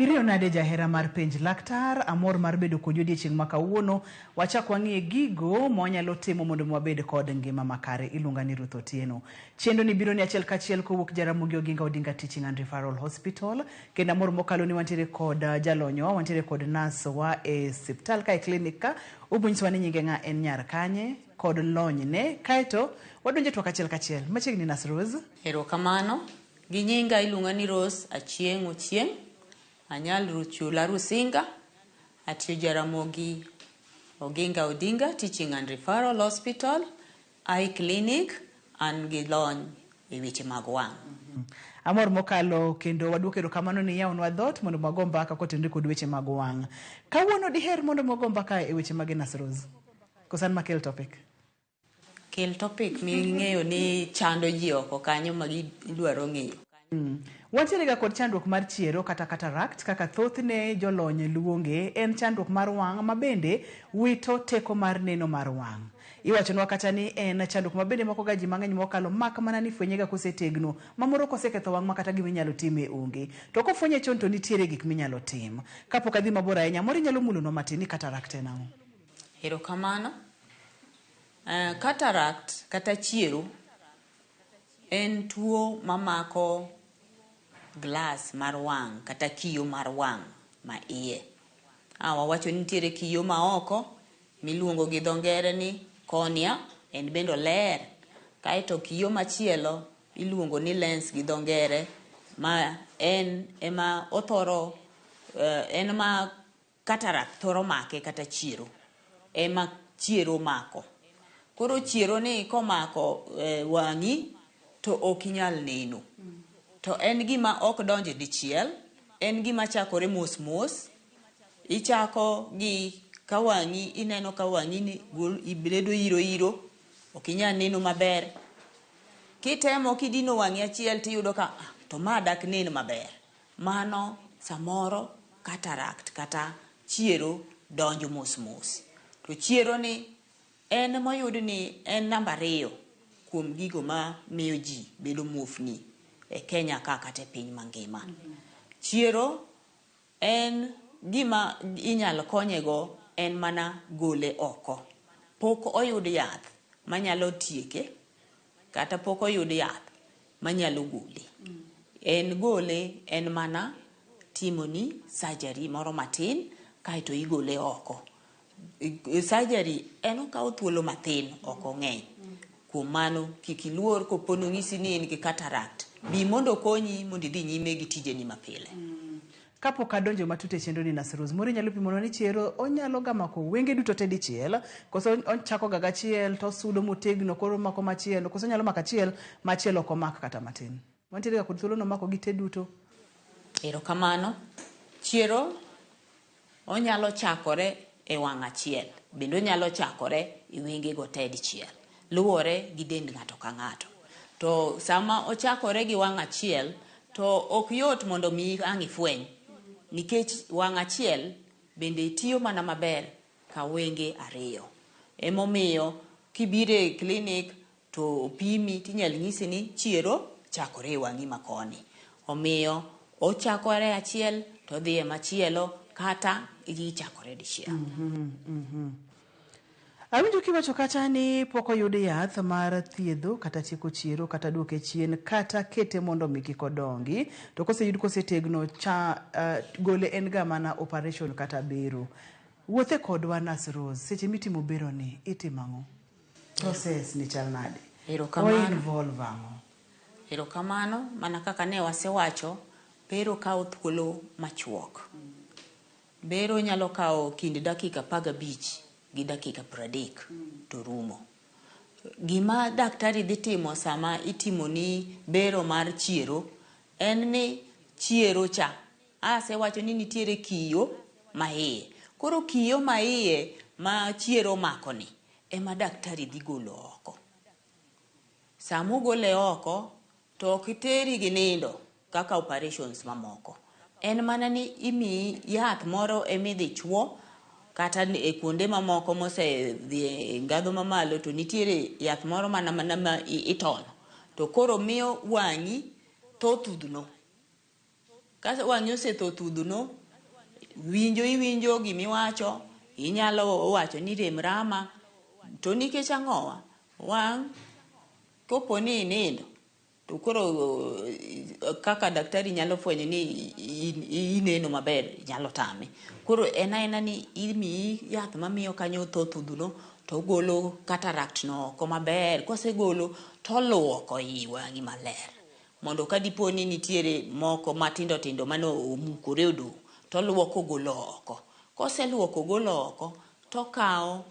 Iriyo nade jahera mar penj laktar, amor mar bedo kodi odiechieng' ma kawuono. Wachak wang'iye gigo ma wanyalo timo mondo mi wabed kod ngima makare. Iluonga ni Ruth Otieno. Chenro ni biro ni achiel kachiel kowuok Jaramogi Oginga Odinga Teaching and Referral Hospital. Kendo amor mokalo ni wantiere kod jalonywa, wantiere kod nas wa e siptal ka e klinik ka. Obonyisowa ni nyinge ng'a en nyar kanye kod lonyne. Kaeto wadonjo e twak achiel kachiel. Machiegni Nas Rose. Erokamano. Gi nyinga iluonga ni Rose Achieng' Ochieng'. Anyal Ruchula Rusinga. Atiyo Jaramogi Oginga Odinga Teaching and Referral Hospital, Eye Clinic, an gi lony e weche mag wang'. Amor mokalo kendo waduoko erokamano ni iyawonwa dhoot mondo wago mbaka kotenore kod weche mag wang'. Kawuono diher mondo wago mbaka e weche mage Nas Rose? Koso an makel topic? Kel topic ming'eyo ni chando ji oko kanyo ma gidwaro ng'eyo. Wantiere ga kod chandruok mar chiero kata cataract kaka thothne jolony luonge, en chandruok mar wang' ma bende wito teko mar neno mar wang'. Iwachonwa kata ni en chandruok ma bende mako ga ji mang'eny mokalo mak mana ni fwenye ga kosetegno ma moro koseketho wang' ma kata gima inyalo time onge. To kofwenye chon to nitiere gik minyalo tim. Kapok adhi mabor ahinya, moro inyalo mulonwa matin ni cataract en ang'o? Erokamano. Cataract kata chiero en tuo mamako glass mar wang' kata kiyo mar wang' ma iye. A wawacho ni nitiere kiyo ma oko miluongo gi dho ngere ni cornea, en bende oler. Kaeto kiyo machielo iluongo ni lens gi dho ngere ma en ema othoro en ma Cataract thoro make kata chiero ema chiero mako. Koro chiero ni komako wang'i to ok inyal neno. To en gima ok donj dichiel, en gima chakore mos mos. Ichako gi ka wang'i ineno ka wang'i ni bedo iro iro, ok inyal neno maber. Kitemo kidino wang'i achiel tiyudo ka ah, to ma dak nen maber. Mano samoro cataract kata chiero donjo mos mos. To chiero ni en moyud ni en namba ariyo kuom gigo ma miyo ji bedo muofni e Kenya ka kata e piny mangima. Chiero en gima inyalo konye go en mana gole oko. Pok oyud yath manyalo tieke kata pok oyud yath manyalo gole. En gole en mana timoni surgery moro matin kaeto igole oko. Surgery en okawo thuolo mathin ok ong'eny. Kuom mano kik iluor kopo ni onyisi ni in gi cataract. Bi mondo okonyi mondo idhi nyime gi tijeni mapile. Kapok adonjo matut e chenro ni Nas Rose, moro inyalo pimonwa ni chiero onyalo ga mako wenge duto te dichiel, koso ochako ga gachiel to osudo motegno koro omako machielo, koso onyalo mako achiel machielo ok omak kata matin. Wantiere ga kod thuolo no omako gi te duto. Erokamano. Chiero onyalo chakore e wang' achiel, bende onyalo chakore e wenge go te dichiel. Luwore gi dend ng'ato ka ng'ato. To sama ochakore gi wang' achiel, to ok yot mondo mi ang' ifweny. Nikech wang' achiel bende tiyo mana maber ka wenge ariyo. Emomiyo kibiro e klinik to opimi tinyal nyisi ni chiero chakore e wang'i makoni. Omiyo ochakore achiel to odhi e machielo kata gichakore dichiel. Awinjo kiwacho kacha ni pok oyud yath mar thiedho kata tieko chiero kata duoke chien kata kete mondo mi kik odongi. To koseyud kosetegno cha gole en ga mana operation kata bero. Wuothe kodwa Nas Rose, seche mitimo bero ni itimo ang'o? Process ni chal nade? Erokamano. O involve ang'o? Erokamano, mana kaka ne wasewacho, bero kawo thuolo machuok. Bero nyalo kawo kind dakika 15 gi dakika 30 to rumo. Gima daktari dhi timo sama itimoni bero mar chiero en ni chiero cha, asewacho ni nitiere kiyo maiye. Koro kiyo maiye ma chiero omakoni ema daktari dhi golo oko. Sama ogole oko to ok teri gi nindo kaka operations mamoko. En mana ni imiyi yath moro emidhi chuo kata e kuonde mamoko mosedhi e ngadho mamalo to nitiere yath moro mana mana ma itono. To koro miyo wang'i tho thudhno. Ka wang'i osetho thudhno, winjo iwinjo gimiwacho, inyalo wacho ni rem rama, to nikech ang'owa? Wang' kopo ni inindo, to koro kaka daktari nyalo fwenyo ni ineno maber nyalo tame. Koro en aena ni imiyi yath mamiyo kanyo tho thudhno to ogolo cataract no oko maber. Kosegolo to oluoko i wang'i maler. Mondo ka dipo ni nitiere moko matindo tindo mane omukore odong' to oluoko ogolo oko. Koseluoko ogolo oko to okawo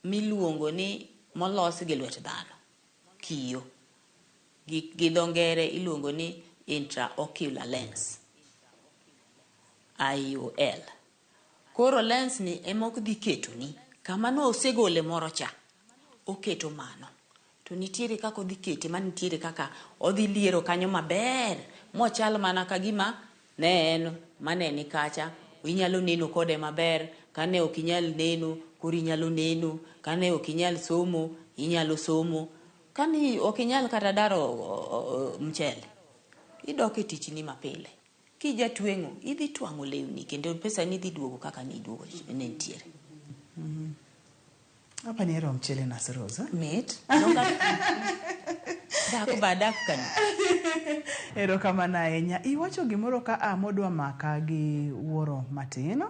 miluongo ni molos gi lwet dhano, kiyo. Gi dho ngere iluongo ni intraocular lens, IOL. Koro lens ni ema ok dhi ketoni kama ne osegole moro cha, oketo mano. To nitiere kaka odhi kete ma nitiere kaka odhi liero kanyo maber mochal mana ka gima ne en mane ni kacha. Inyalo neno kode maber, kane ok inyal neno, koro inyalo neno, kane ok inyal somo, inyalo somo. Kane ok inyal kata daro mchele, idok e tichni mapile. Kijatweng'o, idhi twang'o lewni kendo pesani dhi duogo kaka niduogo ne nitiere. Hapa ni hero mchele na Rose. Mit. Dak ba dak kanyo. Erokamano ahinya. Iwacho gimoro ka a modwa maka gi wuoro matin.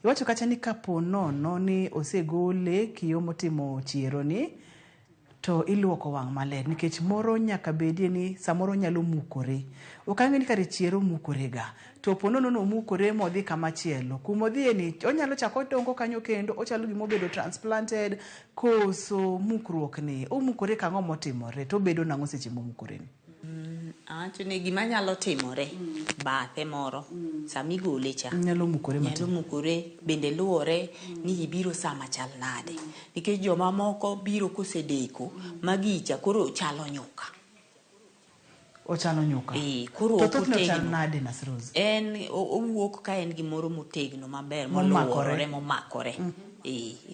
Iwacho kacha ni kapo nono ni osegole kiyo motimo chiero ni to iluoko wang' maler nikech moro nyaka bedie ni samoro nyalo mukore. Ok ang'e ni kare chiero mukore ga. To po nono nomukore modhi kama chielo. Kumodhiye ni onyalo chako odongo kanyo kendo ochalo gima obedo transplanted koso mukruok ni. Omukore kang'o motimore to obedo nang'o seche momukore ni? Awacho ni gima nyalo timore bathe moro sama igole cha Nyalo mukore nyalo mukore bende luwore ni ibiro sama chal nade. Nikech joma moko biro kosedeko ma gicha koro chalo nyuka. Ochalo nyuka. Koro To ok thothne ochal otegno. nade Nurse Rose? En owuok ka en gimoro motegno maber Momakore. moluorore momakore.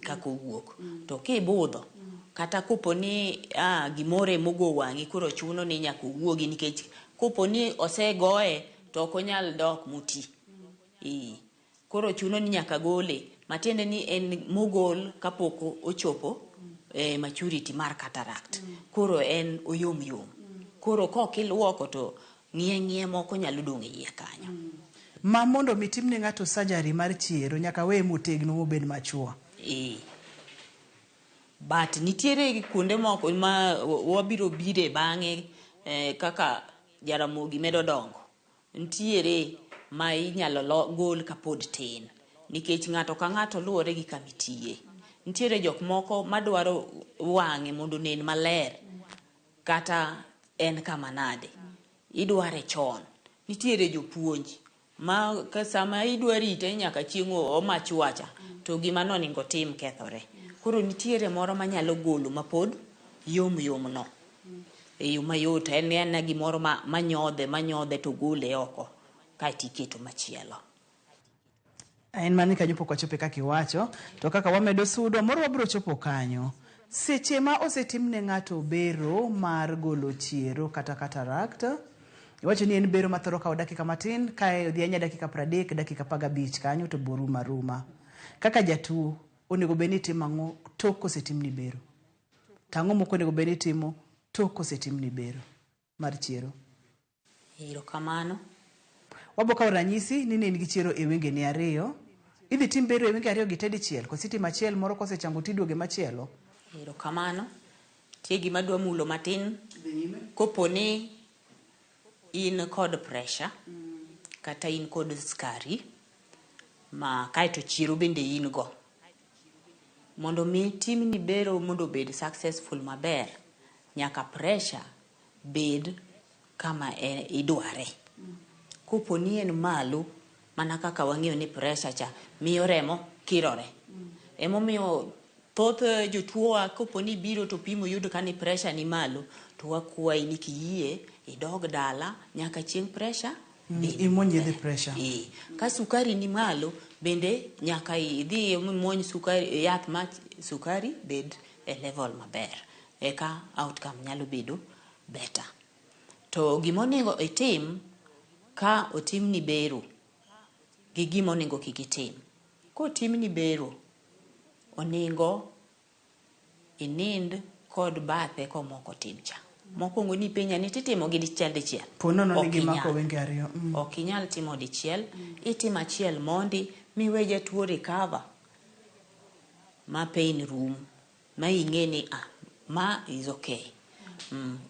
Kaka owuok. To kibudho kata kopo ni gimoro emogo wang'i koro chuno ni nyaka owuogi nikech kopo ni osegoye to ok onyal dok moti. Koro chuno ni nyaka gole. Matiende ni en mogol kapok ochopo maturity mar cataract. Koro en oyom yom. Koro kok iluoko to ng'iye ng'iye moko nyalo dong' e iye kanyo. Ma mondo mi timne ng'ato surgery mar chiero nyaka weye motegno mobed machua. But nitiere kuonde moko ma wabiro bire bang'e kaka Jaramogi medo dongo. Nitiere ma inyalo gol kapod tin. Nikech ng'ato ka ng'ato luwore gi kama itiye. Nitiere jok moko madwaro wang'e mondo onen maler kata en kama nade. Idware chon. Nitiere jopuonj ma sama idwa rite nyaka chieng' omachua cha to gima nonego otim kethore. Koro nitiere moro manyalo golo mapod yom yom no. E yo mayot en ena gimoro manyodhe to gole oko kaeto iketo machielo. En mani kanyo pok wachope kaka iwacho, to kaka wamedo sudo moro wabiro chopo kanyo. Seche ma osetimne ng'ato bero mar golo chiero kata cataract, iwacho ni en bero mathoro kawo dakika matin, kae odhi ahinya dakika 30, dakika 15 kanyo to boruma ruma. Kaka jatuo, onego bed ni itimo ang'o tok kosetimni bero? To ang'o mok onego bed ni itimo tok kosetimni bero mar chiero? Erokamano. Wabo kawo ranyisi ni ne in gi chiero e wengeni ariyo. Idhi tim bero e wenge ariyo gi te dichiel, koso itimo achiel moro kosechango tiduoge machielo? Erokamano. Nitie gima adwa mulo matin. Kopo ni in kod pressure kata in kod sukari ma kaeto chiero bende in go. Mondo mi timni bero mondo obed successful maber, nyaka pressure bed kama idware. Kopo ni en malo, mana kaka wang'eyo ni pressure cha miyo remo kirore. Emomiyo thoth jotuowa kopo ni biro to pimo yudo ka ni pressure ni malo, to wakwayi ni kiyie idog dala nyaka chieng' pressure bed Imuony yedhe pressure. Ka sukari ni malo bende nyaka idhi imuony sukari, yath ma sukari bed e level maber. Eka outcome nyalo bedo better. To gimonego itim Ka otimni bero gi gima onego kik itim. Kotimni bero, onego inind kod bathe komoko tim cha. Mokwongo nipenja ni titimo gi dichiel dichiel. Po nono ni Ok gimako inyal. wenge ariyo. Ok inyal timo dichiel, itimo achiel mondi miwe jatuo recover ma pain rum ma ing'e ni ah, ma is okay.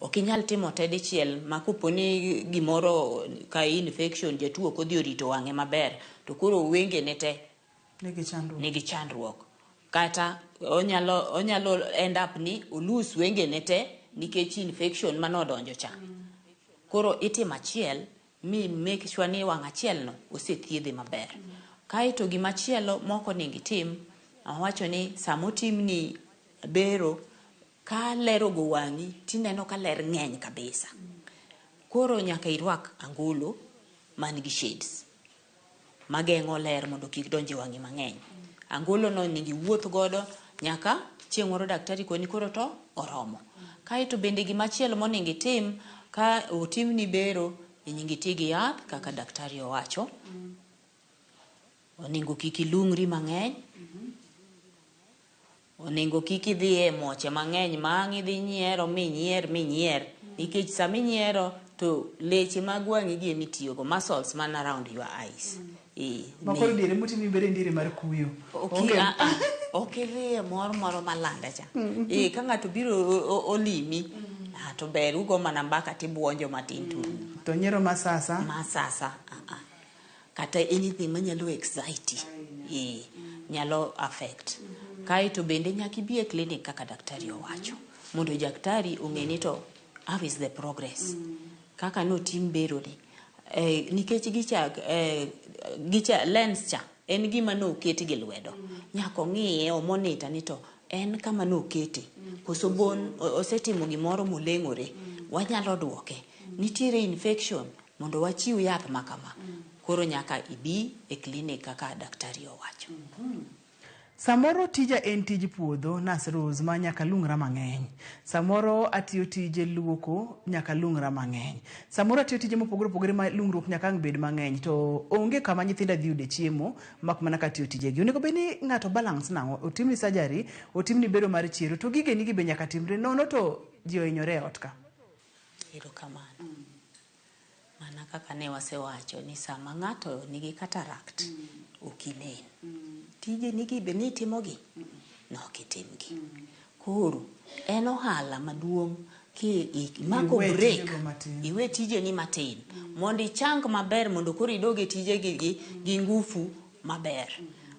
Ok inyal timo te dichiel ma kopo ni gimoro ka infection jatuo ok odhi orito wang'e maber to koro wengene te Nigi chandruok. Nigi chandruok. Kata onyalo end up ni olus wengene te nikech infection manodonjo cha. Koro itimo achiel mi make sure ni wang' achiel no osethiedhe maber. Kaeto gimachielo mok onego itim, awacho ni sama otimni bero, ka ler ogo wang'i tineno ka ler ng'eny kabisa. Koro nyaka irwak angolo man gi shades mageng'o ler mondo kik donj e wang'i mang'eny. Angolo no onego iwuoth godo nyaka chieng' moro daktari koni koro to oromo. Kaeto bende gimachielo monego itim ka otimni bero, onego iti gi yath kaka daktari owacho. Onego kik ilung'ri mang'eny. Onego kik idhi e moche mang'eny ma ang' idhi nyiero minyier minyier. Nikech sama inyiero to leche mag wang'i gi ema itiyogo, muscles man around your eyes. Ma koro diere motimi bero en diere mar kuyo. Onge. Ok idhi e mor moro malanda cha. Ka ng'ato biro olimi, to ber ugo mana mbaka tibuonjo matin to rumo. To nyiero masasa? Masasa, Kata anything manyalo excite, nyalo affect. Kaeto bende nyaka ibi e clinic kaka daktari owacho. Mondo daktari ong'e ni to how is the progress. Kaka notim bero ni. Nikech gicha lens cha en gima noket gi lwedo. Nyaka ong'iye, omonita ni to en kama nokete. Koso bon osetimo gimoro moleng'ore. Wanyalo duoke. Nitiere infection mondo wachiw yath ma kama. Koro nyaka ibi e clinic kaka daktari owacho. Samoro tija en tij puodho, Nurse Rose, ma nyaka lungra mang'eny. Samoro atiyo tije luoko, nyaka lungra mang'eny. Samoro atiyo tije mopogore opogore ma lungruok nyaka ang' bed mang'eny. To onge kama nyithinda dhi yude chiemo, mak mana ka atiyo tijegi. Onego bed ni ng'ato balance nang'o? Otimni surgery, otimni bero mar chiero, to gigeni gi be nyaka timre. Nono to ji ohinyore e ot ka. Erokamano. Mana kaka ne wasewacho ni sama ng'ato nigi cataract, ok inen. Tije nigi be ni itimogi? Ne ok itimgi. Koro, en ohala maduong' ki imako Iwe break, tijego matin. iwe tijeni matin, mondo ichang maber mondo koro idog e tijegi gi ngufu maber.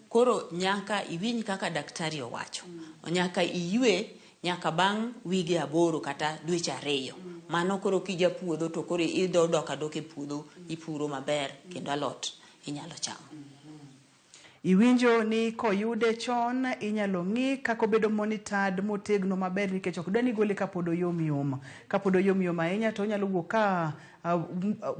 Koro nyaka iwinj kaka daktari owacho. Nyaka iywe nyaka bang' wige 8 kata dweche 2. Mano koro kijapuodho to koro idok adok e puodho, ipuro maber kendo alot inyalo chamo. Iwinjo ni koyude chon inyalo ng'i kaka obedo monitored motegno maber nikech ok dwa ni gole kapod oyom yom. Kapod oyom yom ahinya to onyalo wuok ka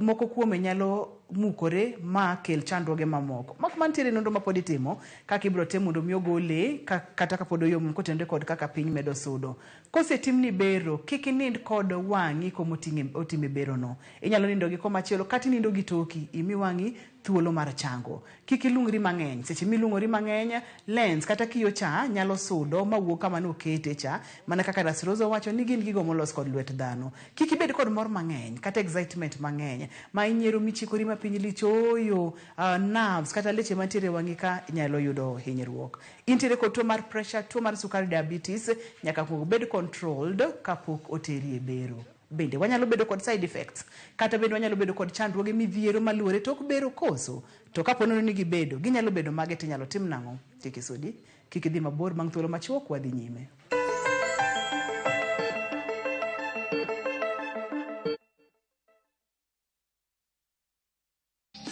moko kuome nyalo mukore ma kel chandruoge mamoko. Mok mantiere nonro mapod itimo kaka ibiro tim mondo mi ogole kata kapod oyom kotenore kod kaka piny medo sudo. Kosetimni bero, kik inind kod wang'i kuma otime berono. Inyalo nindo gi komachielo kata inindo gi toki, imi wang'i thuolo mar chango. Kik ilung'ri mang'eny. Seche milung'ori mang'eny, lens kata kiyo cha nyalo sudo mawuog kama nokete cha, mana kaka Nurse Rose owacho ni gin gigo molos kod lwet dhano. Kik ibed kod mor mang'eny kata excitement mang'eny ma inyiero michikori ma piny lich ooyo, nerves kata leche mantiere e wang'i ka nyalo yudo hinyruok. Intiere kod tuo mar pressure, tuo mar sukari, diabetes, nyaka kuong bed controlled kapok oteri e bero. Bende wanyalo bedo kod side effects, kata bende wanyalo bedo kod chandruoge midhiero maluwore tok bero koso. To kapo nono ni gibedo, ginyalo bedo mage to inyalo tim nang'o? Kik isudi, kik idhi mabor bang' thuolo machuok wadhi nyime.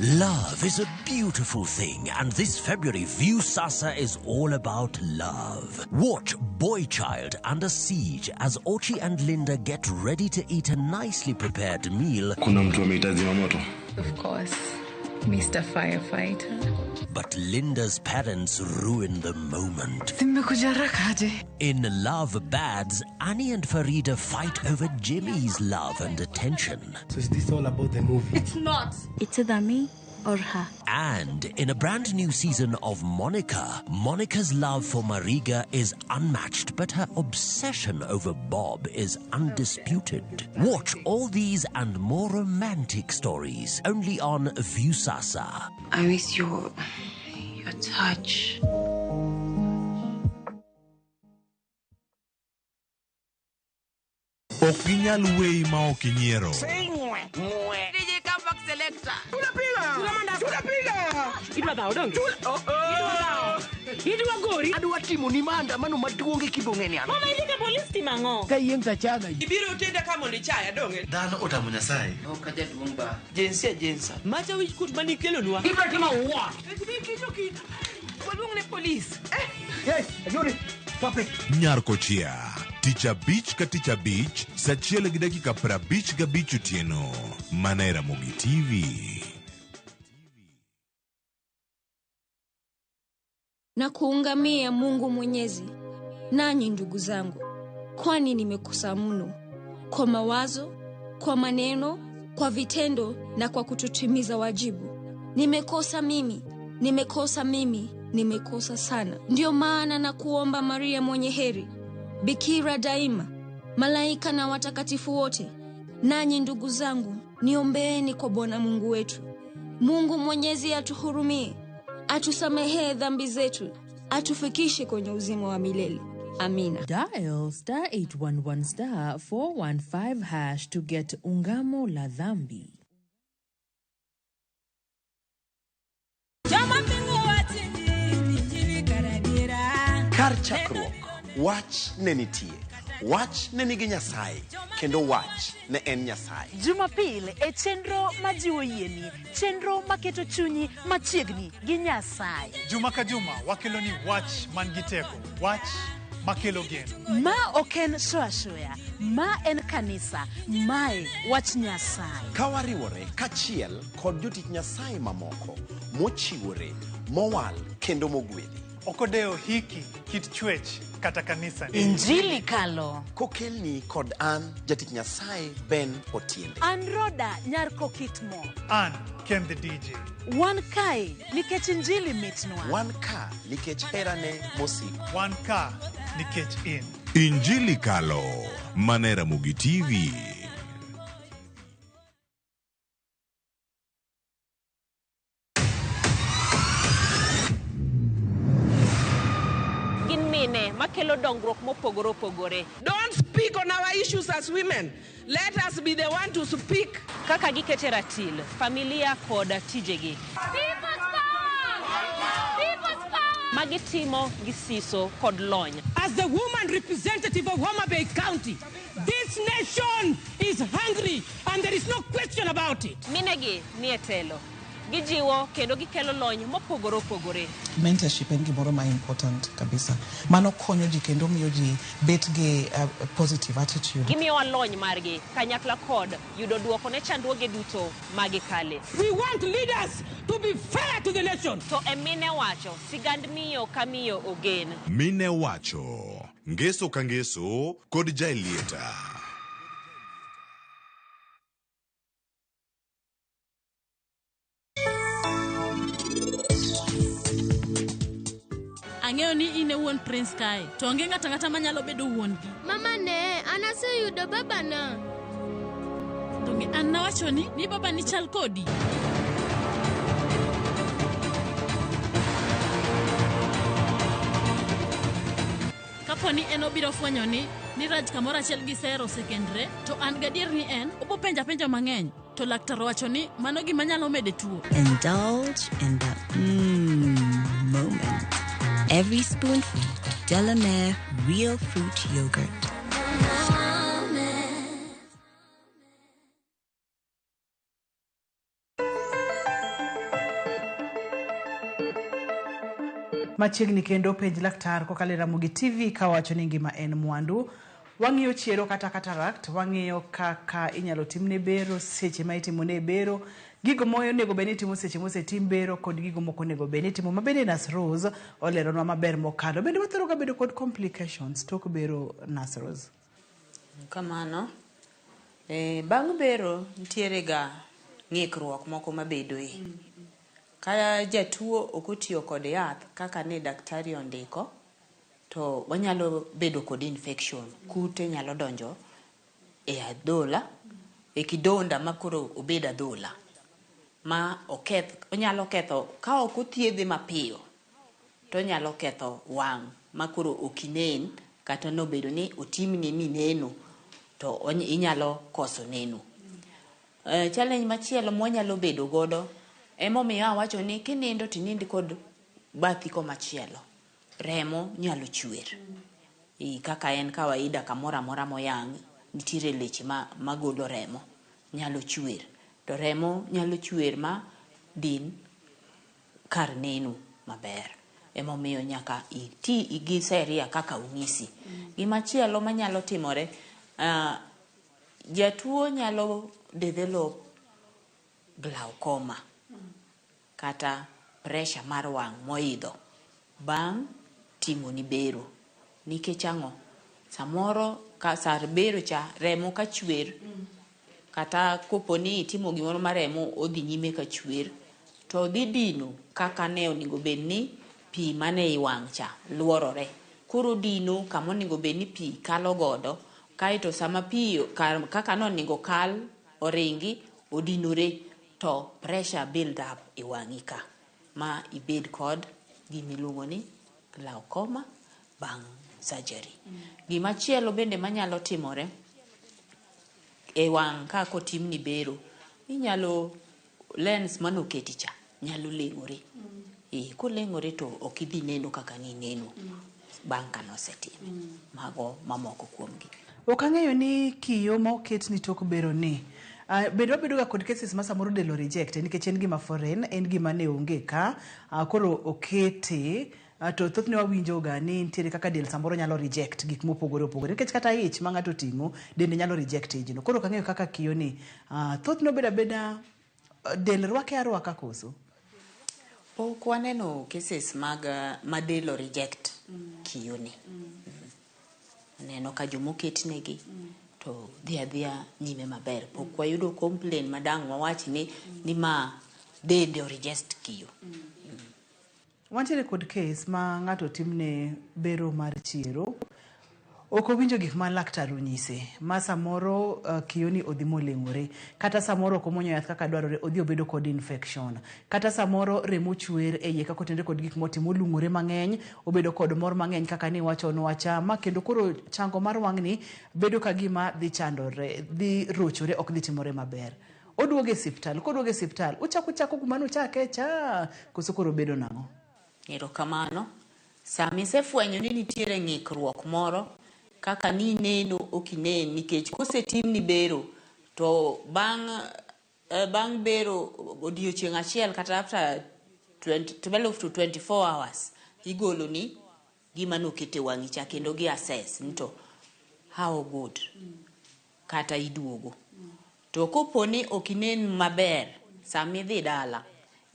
Love is a beautiful thing, and this February, Viusasa is all about love. Watch Boy Child Under Siege as Ochi and Linda get ready to eat a nicely prepared meal. Kuna mtu amehitaji moto? Of course. Mr. Firefighter. But Linda's parents ruin the moment. Nimekuja haraka aje? In Love Bads, Annie and Farida fight over Jimmy's love and attention. So is this all about the movie? It's not. It's either me or her. And in a brand new season of Monica, Monica's love for Mariga is unmatched, but her obsession over Bob is undisputed. Watch all these and more romantic stories only on Viusasa. I miss your touch. Ok ginyal weyi ma ok inyiero. Adwa timoni maandamano maduong' e kibong'eni an. Mama idhi ka polis timo ang'o? Ka yieng' tachaga. Ibiro tenda ka mondo ichaya dong'e. Dhano otamo Nyasaye. Ok ajaduong' ba. Jinsia jinsa. Macha wich kuot manikelonwa. Ibiro timo what? Waluong ne polis. Yes, ayudi. Stop it. Nyar Kochia. Tich abich ka tich abich, saa achiel gi dakika 55 otieno. Mana e Ramogi TV. Na kuungamia Mungu Mwenyezi, nanyi ndugu zangu, kwani nimekosa mno kwa mawazo, kwa maneno, kwa vitendo na kwa kutotimiza wajibu. Nimekosa mimi, nimekosa mimi, nimekosa sana. Ndiyo maana na kuomba Maria mwenye heri, Bikira daima, malaika na watakatifu wote, nanyi ndugu zangu, niombeeni kwa Bwana Mungu wetu. Mungu Mwenyezi atuhurumie, atusamehee dhambi zetu, atufikishe kwenye uzima wa milele. Amina. Dial star 811 star 415 hash to get Ungamo la Dhambi. Kar chakruok, wach ne nitie. Wach ne nigi Nyasaye, kendo wach ne en Nyasaye. Jumapil e chenro majiwo yieni, chenro maketo chunyi machiegni gi Nyasaye. Juma ka juma wakelo ni wach man gi teko, wach makelo geno. Ma ok en show ashoya, ma en kanisa, mae wach Nyasaye. Ka wariwore kachiel kod jotich Nyasaye mamoko mochiwore, mowal kendo mogwedhi. Ok odewo hiki, kit chwech kata kanisa. Injili kalo. Kokelni kod an jatich Nyasaye Ben Otiende. An Roda nyar Kokitmo. An Ken the DJ. Wan kae nikech injili mitnwa. Wan ka nikech herane mosiko. Wan ka nikech in. Injili kalo. Mana e Ramogi TV. Gin mine makelo dongruok mopogore opogore. Don't speak on our issues as women. Let us be the one to speak. Kaka gikete ratil, familia kod tijegi. Magitimo gi siso kod lony. As the woman representative of Homa Bay County, this nation is hungry and there is no question about it. Minegi nie telo. Gijiwo kendo gikelo lony mopogore opogore. Mentorship en gimoro ma important kabisa. Mano konyo ji kendo miyo ji bet gi positive attitude. Gimiyowa lony margi kanyakla kod yudo duoko ne chandruoge duto magikale. We want leaders to be fair to the nation. To e mine wacho, sigand miyo ka miyo ogen. Mine wacho, ngeso ka ngeso kod Jaelieta. Ang'eyo ni in e wuon Prince kae, to onge ng'ato ang'ata manyalo bedo wuon-gi. Mama ne, an aseyudo babana. Donge an nawachoni ni babani chal kodi? Kapo ni en obiro fwenyo ni Raj kamoro achiel gi Sero osekendre, to an gadier ni en obo penja penjo mang'eny, to laktar owacho ni mano gima nyalo mede tuo. Indulge in that moment. Every spoonful of Delamere Real Fruit Yogurt. Machiegni kendo penj laktar kokalo e Ramogi TV kawacho ni ngima en mwandu. Wang'iyo chiero kata cataract, wang'iyo kaka inyalo timne bero, seche ma itimone bero, Gigo ma onego bed ni itimo seche mosetim bero kod gigo mok onego bed ni itimo ma bende Nurse Rose oleronwa maber mokalo. Bende wathoro ga bedo kod complications tok bero Nurse Rose? Kamano. E, bang' bero nitiere ga ng'ikruok moko mabedoe. Ka jatuo ok otiyo kod yath kaka ne daktari ondiko, to wanyalo bedo kod infection. Kute nyalo donjo e adhola, e kidonda ma koro obed adhola. Ma oketh, onyalo ketho, ka ok othiedhe mapiyo, to onyalo ketho wang' ma koro ok inen kata nobedo ni otimni mineno to inyalo koso neno. Challenge machielo mwanyalo bedo godo emomiyo awacho ni kinindo to inind kod bathi komachielo. Remo nyalo chwer. Kaka en kawaida kamoro amora moyang' nitiere leche magolo remo nyalo chwer. To remo nyalo chwer ma din kar neno maber. Emomiyo nyaka iti gi seria kaka onyisi. Gimachielo manyalo timore, jatuo nyalo develop glaucoma kata pressure mar wang' moidho bang' timoni bero. Nikech ang'o? Samoro ka sar bero cha remo ka chwer kata kopo ni itimo gimoro ma remo odhi nyime ka chwer to dhi dino kaka ne onego bed ni pi mane i wang' cha luorore. Koro dino kama onego bed ni pi kalo godo kaeto sama pi kaka nonego kal oringi odinore to pressure build up e wang'i ka ma ibed kod gimiluongo ni glaucoma bang' surgery. Gimachielo bende manyalo timore e wang' ka kotimni bero, inyalo lens manoketi cha nyalo leng'ore. Koleng'ore to ok idhi neno kaka nineno bang' kanosetime. Mago mamoko kuomgi. Ok ang'eyo ni kiyo ma oketni tok bero ni bende wabedo ga kod cases ma samoro del reject nikech en gima foreign, en gima ne onge ka, koro okete to thothne wawinjo ga ni nitiere kaka del samoro nyalo reject gik mopogore opogore nikech kata ich ma ng'ato oting'o dende nyalo reject ijno. Koro ok ang'eyo kaka kiyo ni thothne obedo abeda del rwake arwaka koso? Pok waneno cases mag ma del reject kiyo ni. Neno ka jomoketnegi to dhi adhiya nyime maber. Pok wayudo complain madang' wawach ni ma dende o reject kiyo. Wantiere kod case ma ng'ato timne bero mar chiero, ok owinjo gik ma laktar onyise ma samoro kiyoni odhi moleng'ore, kata samoro ok omuonyo yath kaka dwarore odhi obedo kod infection, kata samoro remo chwer e iye kaka otenre kod gik motimo olung'ore mang'eny, obedo kod mor mang'eny kaka ni wachonwa cha ma kendo koro chango mar wang'ni bedo ka gima dhi chandore, dhi rochore, ok dhi timore maber. Oduogo e siptal, koduogo e siptal, uchako chako kuma nuchake cha, koso koro bedo nang'o? Erokamano. Sama isefwenyo ni nitiere ng'ikruok moro kaka ni neno ok inen nikech kosetimni bero to bang' bero odiochieng' achiel kata after 12 to 24 hours igoloni gima nokete wang'i cha kendo gi assess ni to how good kata iduogo. To kopo ni ok inen maber sama idhi dala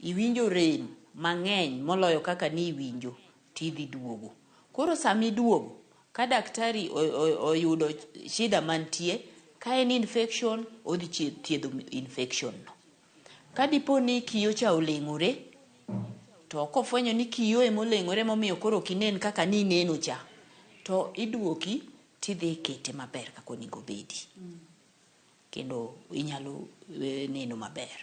iwinjo rem mang'eny moloyo kaka ni iwinjo tidhi duogo. Koro sama iduogo ka daktari oyudo shida mantie, ka en infection odhi thiedho infection no. Ka dipo ni kiyo cha oleng'ore to kofwenyo ni kiyo emoleng'ore momiyo koro ok inen kaka nineno cha to iduoki tidhi ikete maber kaka onego obedi. Kendo inyalo neno maber.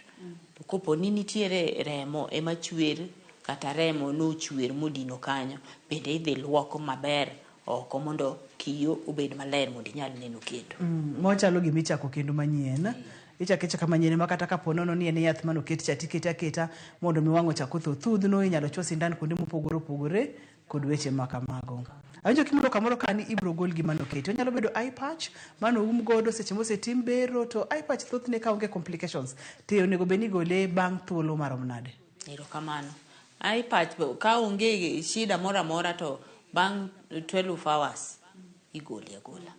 To kopo ni nitiere remo ema chwer kata remo nochwer modino kanyo, bende idhi luok maber oko mondo kiyo obed maler mondo inyal neno kendo. Mochalo gima ichako kendo manyien. Ichako ichaka manyien ma kata kapo nono ni en yath manoket cha tikete aketa mondo mi wang' ochak otho thudhno, inyalo chuo sindan kuonde mopogore opogore kod weche ma kamago. Awinjo kimulo kamoro ka ni ibiro gol gima noketi. Onyalo bedo eye patch mano um godo seche mosetim bero, to eye patch thothne ka onge complications to onego bed ni igole bang' thuolo marom nade? Erokamano. Eye patch ka onge shida moro amora to bang' 12 hours igole agola.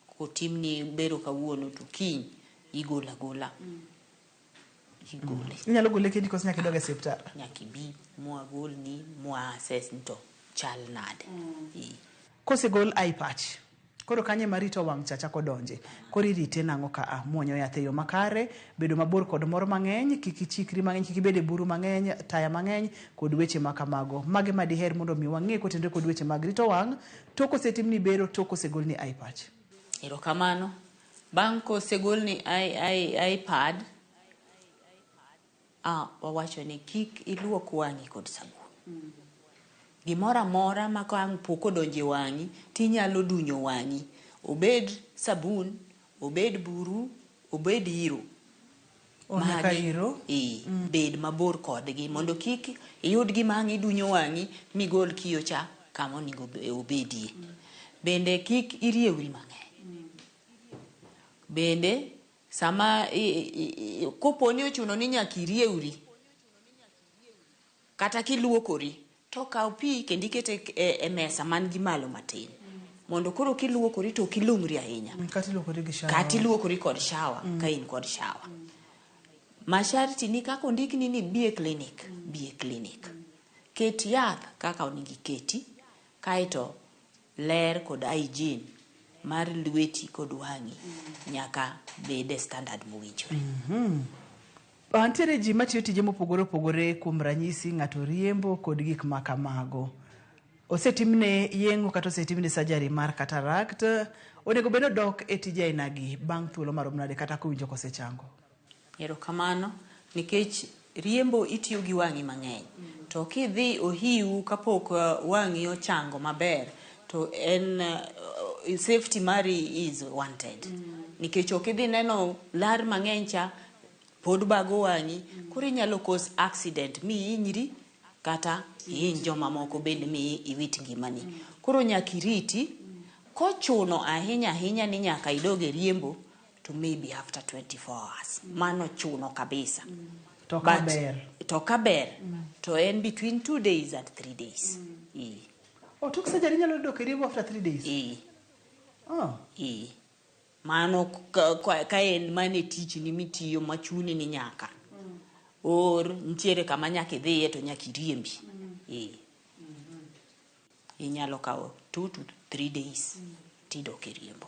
Kotimni bero kawuono to kiny igolo agola. Igole. Inyalo gole kendi koso nyaka idog e osiptal? Nyaka ibi mwagolni mwa assess ni to chal nade. Ee. Kosegol eye patch, koro kanyo ema rito wang' cha chako donje. Koro irite nang'o ka a? Muonyo yath e yo makare, bedo mabor kod mor mang'eny, kik ichikri mang'eny, kik ibed e buru mang'eny, taya mang'eny, kod weche ma kamago. Mage ma diher mondo mi wang'e kotenore kod weche mag rito wang' tok kosetimni bero, tok kosegolni eye patch? Erokamano. Bang' kosegolni eye pad, a wawacho ni kik iluok wang'i kod sabun. Gimoro amora ma ka ang' pok odonjo e wang'i tinyalo dunyo wang'i. Obed sabun, obed buru, obed iro. Oh, nyaka Magi, iro? Ee, bed mabor kodgi mondo kik iyud gima ang' idunyo wang'i migol kiyo cha kama onego obedie. Bende kik iriewri mang'eny. Bende sama kopo ni ochuno ni nyaka iriewri kata kiluokori to kaw pi kendo iket e mesa man gi malo matin mondo koro kiluokori to ok ilung'ri ahinya. Kata iluokori gi shower. Kata iluokori kod shower ka in kod shower. Masharti ni kaka ondikni ni bi e clinic, bi e clinic. Ket yath kaka onego iketi kaeto ler kod hygiene mar lweti kod wang'i nyaka bed e standard mowinjore. Nitiere ji matiyo tije mopogore opogore, kuom ranyisi ng'ato riembo kod gik ma kamago. Osetimne yeng'o kata osetimne surgery mar cataract, onego bed ni odok e tije ainagi bang' thuolo marom nade kata kowinjo kosechango? Erokamano, nikech riembo itiyo gi wang'i mang'eny. To kidhi ohiu kapok wang'i ochango maber, to en safety mari is wanted. Nikech ok idhi neno lar mang'eny cha, pod bago wang'i, koro inyalo cause accident mi ihinyri kata ihiny jomamoko bende mi iwit ngimani. Koro nyaka iriti, kochuno ahinya ahinya ni nyaka idog e riembo, to maybe after 24 hours. Mano chuno kabisa. To ka ber? To ka ber, to en between 2 days and 3 days. Ee. Oh, tok surgery inyalo dok e riembo after 3 days? Ee. Oh. Ee. Mano ka en mano e tichni mitiyo machuni ni nyaka. Or nitiere kama nyaka idhiye to nyaka iriembi. Ee. Inyalo kawo 2 to 3 days tidok e riembo.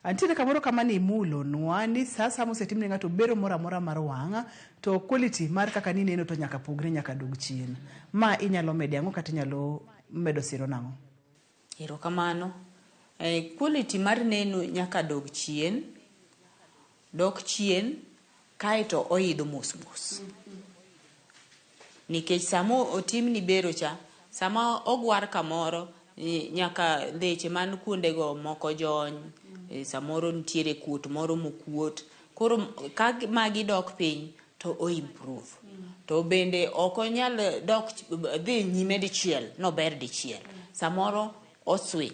Antiere kamoro kama ni imulonwa ni sa asaya mosetim ne ng'ato bero moro amora mar wang' to quality mar kaka nineno to nyaka pogre, nyaka dog chien. Ma inyalo mede ang'o kata inyalo medo siro nang'o? Erokamano. Quality mar neno nyaka dog chien, dok chien kaeto oidho mos mos. Nikech sama otimni bero cha, sama ogwar kamoro, nyaka leche man kuondego moko jony, samoro nitiere kuot moro mokuot. Koro ka magi dok piny to o improve. To bende ok onyal dok dhi nyime dichiel, nober dichiel. Samoro oswing,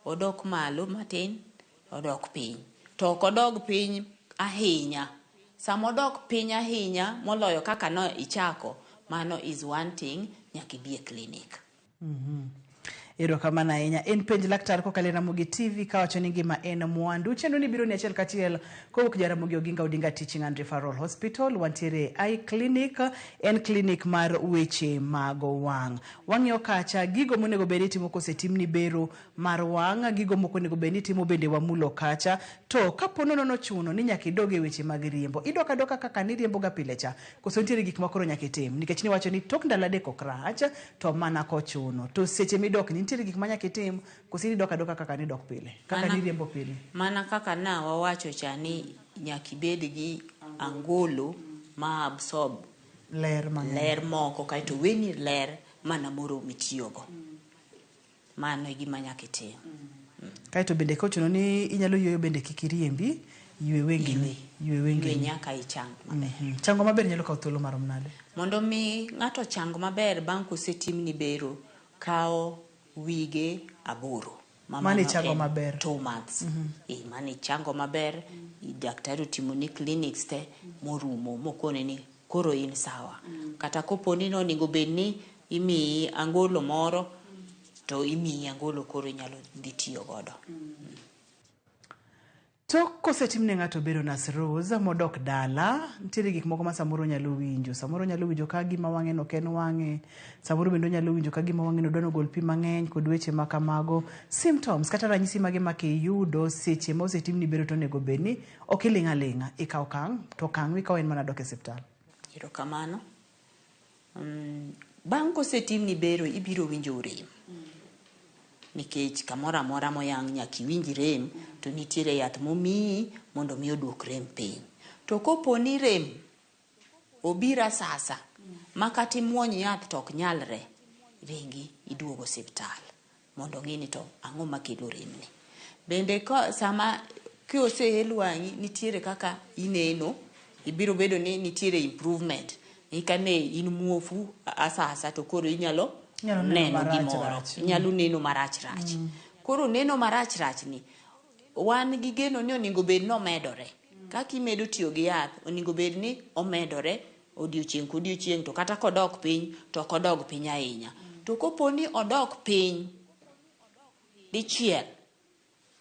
odok malo matin, odok piny. To ok odog piny ahinya. Sama odok piny ahinya moloyo kaka no ichako, mano is one thing, nyaka ibi e clinic. Erokamano ahinya. En penj laktar kokalo e Ramogi TV kawacho ni ngima en mwandu. Chenro ni biro ni achiel kachiel kowuok Jaramogi Oginga Odinga Teaching and Referral Hospital. Wantiere e Eye Clinic, en clinic mar weche mag wang'. Wang'iyo kacha gigo monego bed ni itimo kosetimni bero mar wang', gigo moko onego bed ni itimo bende wamulo kacha. To kapo nono nochuno ni nyaka idog e weche mag riembo, idok adoka kaka niriembo ga pile cha, koso nitiere gik ma koro nyaka itim? Nikech niwacho ni tok ndalo 3 ok rach, to mana kochuno. To seche midok ni nitiere gik ma nyaka itim, koso idok adoka kaka nidok pile, kaka niriembo pile? Mana kaka na wawacho cha ni nyaka ibed gi angolo ma absorb ler mang'eny, ler moko, kaeto weni ler mana moromi tiyogo. Mano e gima nyaka itim. Kaeto bende kochuno ni inyalo yueyo bende kik iriembi, ywe wengeni, ywe wengeni. Ywe nyaka ichang maber. Chango maber nyalo kawo thuolo marom nade? Mondo mi ng'ato chang maber bang' kosetimni bero, kawo wige 8. Ma Mano mano ichango en maber. 2 months. Mano ichango maber, daktari otimoni clinics te morumo, mokone ni koro in sawa. Kata kopo ni nonego bed ni imiyi angolo moro, to imiyi angolo koro inyalo dhi tiyo godo. Tok kosetim ne ng'ato bero Nas Rose modok dala, nitiere gik moko ma samoro onyalo winjo. Samoro onyalo winjo ka gima wang'e no ok en wang'e. Samoro bende onyalo winjo ka gima wang'e no dwa nogol pi mang'eny kod weche ma kamago. Symptoms kata ranyisi mage ma kiyudo seche ma osetimni bero to onego bed ni ok iling' aling'a. Ikawo okang' to okang' mikawo en mana dok e osiptal. Erokamano. Bang' kosetimni bero ibiro winjo rem. Nikech kamoro amora moyang' nyaka iwinj rem to nitiere yath momiyi mondo mi oduok rem piny. To kopo ni rem obiro asasa ma kata imuony yath to ok nyalre, ringi iduog osiptal mondo ong'i ni to ang'o makelo rem ni. Bende ka sama koseel wang'i nitiere kaka ineno, ibiro bedo ni nitiere improvement. Ni kane in muofu asasa to koro inyalo neno gimoro. Inyalo neno marach rach. Koro neno marach rach ni wan gi geno ni onego bed ni omedore. Kaka imedo tiyo gi yath, onego bed ni omedore odiochieng' kodiochieng' to kata kodok piny to ok odog piny ahinya. To kopo ni odok piny dichiel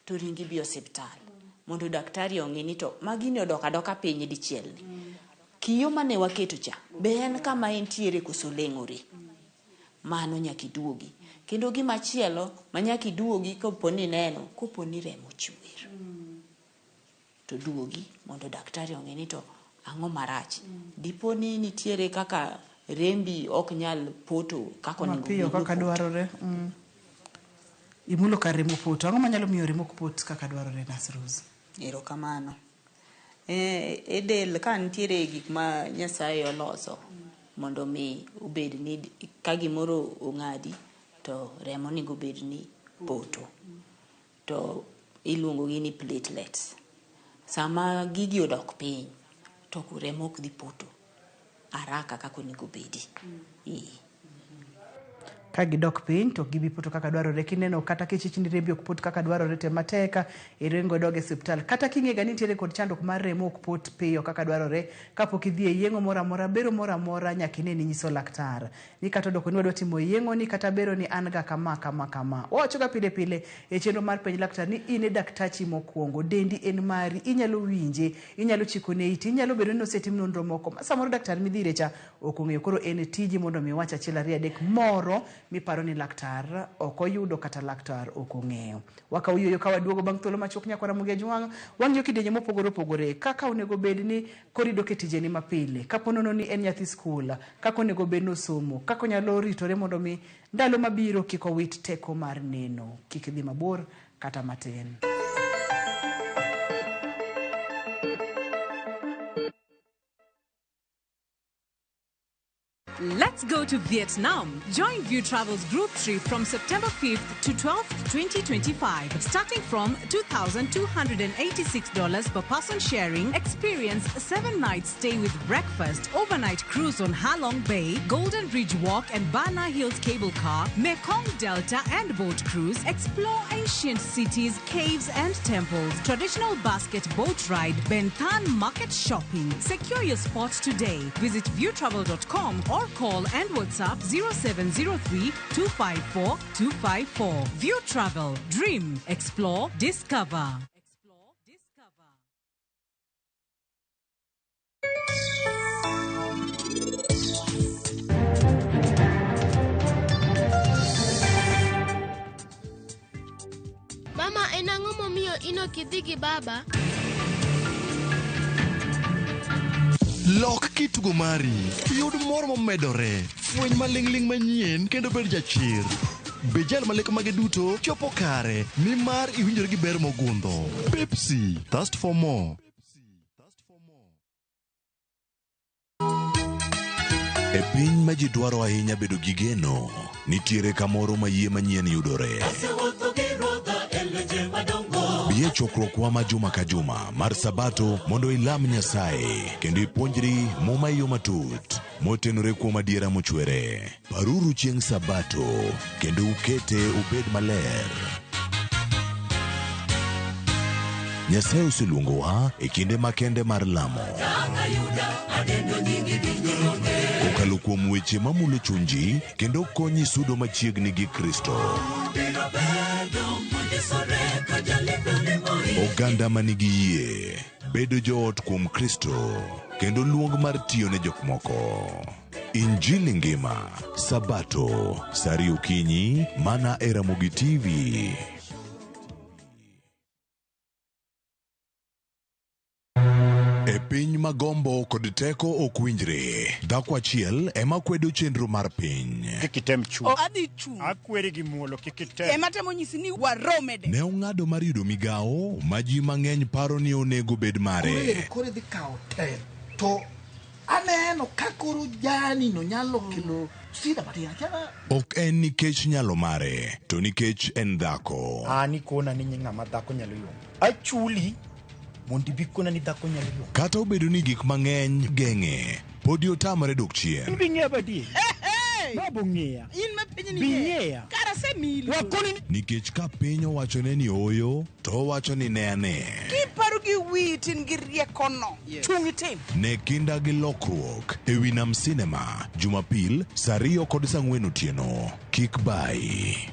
to ring ibi osiptal mondo daktari ong'i ni to ma gini odok adoka piny dichiel ni. Kiyo mane waketo cha be en kama entiere koso leng'ore. Mano nyaka iduogi. Kendo gima chielo ma nyaka iduogi kopo ni ineno, kopo ni remo chwer. To duogi mondo daktari ong'i ni to ang'o marach. Dipo ni nitiere kaka rembi ok nyal poto kaka onego Mapiyo bed ni kaka opoto. dwarore. Imulo kar remo poto. Ang'o manyalo miyo remo ok pot kaka dwarore Nas Rose? Erokamano. E del ka nitiere gik ma Nyasaye oloso mondo mi obed ni ka gimoro ong'adi to remo onego bed ni poto. To iluongo gi ni platelets. Sama gigi odok piny to remo ok dhi poto haraka kaka onego bedi. Ka gidok piny to ok gibi poto kaka dwarore. Kineno kata kichich ni rembi ok pot kaka dwarore, tem matek iringo idog e osiptal. Kata king'e ga ni nitiere kod chandruok mar remo ok pot piyo kaka dwarore, kapok idhi e yeng'o moro amora, bero moro amora, nyaka ine ni inyiso laktar. Ni kata odoko ni wadwa timo yeng'o ni kata bero ni an ga kama kama kama. Wawacho ga pile pile e chenro mar penj laktar ni in e daktachi mokwongo, dendi en mari, inyalo winje, inyalo chikone iti, inyalo bedo ni osetim nonro moko ma samoro daktar midhi ire cha ok ong'eyo. Koro en tiji mondo mi iwach achiel ariyo adek moro miparo ni laktar ok oyudo kata laktar ok ong'eyo. Wakawo yueyo ka waduogo bang' thuolo machuok nyaka Ramogi Ajwang', wang'iyo kidienje mopogore opogore kaka onego bed ni koro idok e tijeni mapile, kapo nono ni en nyathi skul, kaka onego bed ni osomo, kaka onyalo ritore mondo mi ndalo mabiro kik owit teko mar neno, kik idhi mabor kata matin. Let's go to Vietnam. Join View Travel's group trip from September 5th to 12th, 2025. Starting from $2,286 per person sharing, experience 7 nights stay with breakfast, overnight cruise on Halong Bay, Golden Bridge Walk and Bana Hills Cable Car, Mekong Delta and boat cruise, explore ancient cities, caves and temples, traditional basket boat ride, Ben Thanh market shopping. Secure your spot today. Visit viewtravel.com or call and WhatsApp 0703 254 254. View Travel. Dream, explore, discover. Mama, en ang'o momiyo in ok idhi gi baba? Lok kitugo mari, yud mor momedore, fweny maling'ling' manyien kendo bed jachir. Bed jal ma lek mage duto chopo kare, nimar iwinjori gi ber mogundho. Pepsi, thirst for more. E piny ma ji dwaro ahinya bedo gi geno, nitiere kamoro ma yie manyien yudore. Bi e chokruokwa ma juma ka juma mar Sabato mondo ilam Nyasaye kendo ipuonjri Muma e yo matut motenore kuom adiera mochwere. Paruru chieng' Sabato kendo ukete obed maler. Nyasaye oseluongowa e kinde makende mar lamo. Kokalo kuom weche mamulo chuny ji kendo konyi sudo machiegni gi Kristo. Oganda ma nigi yie, bedo joot kuom Kristo, kendo luong mar tiyo ne jok moko. Injili ngima, Sabato, saa ariyo okinyi, mana e Ramogi TV. E piny ma gombo kod teko ok winjre, dhako achiel ema kwedo chenro mar piny. Kik item chung'. O adhi chung'. Akweri gi muolo kik item. Ema temo nyisi ni waromede. Ne ong'ado mar yudo migawo ma ji mang'eny paro ni onego bed mare. Koro idhi kawo telo to aneno ka koro jani no nyalo kelo sida matin achiel. Ok en nikech nyalo mare, to nikech en dhako. An ikona ni ng'ama dhako nyalo yombo. Achuli mondo ibi kona ni dhako nyalo yombo. Kata obedo ni gik mang'eny geng'e, podi otamore dok chien. In bi ng'eya badier. Babo ng'eya. In ma piny ni Bi ng'eya. Kara semili. Wakoni Nikech ka piny owachone ni ooyo, to owacho ni ne ane. Kiparo gi wiyi tin gi riekono. Chung' itim. Ne kinda gi lokruok e wi Nam Cinema, Jumapil, saa ariyo kod saa ang'wen otieno. Kik bayi.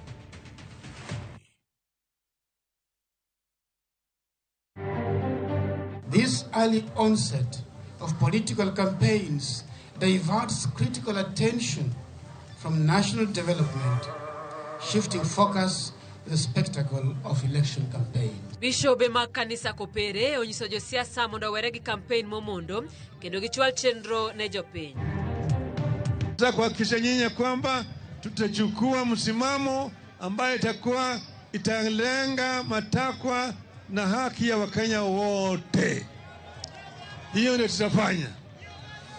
This early onset of political campaigns diverts critical attention from national development, shifting focus to the spectacle of election campaigns. Bishobe mag kanisa Kopere onyiso josiasa mondo owere gi kampen momondo kendo gichwal chenro ne jopiny. Nataka kuhakikisha nyinyi kwamba tutachukua msimamo ambayo itakuwa italenga matakwa na haki ya Wakenya wote. Hiyo ndio tutafanya,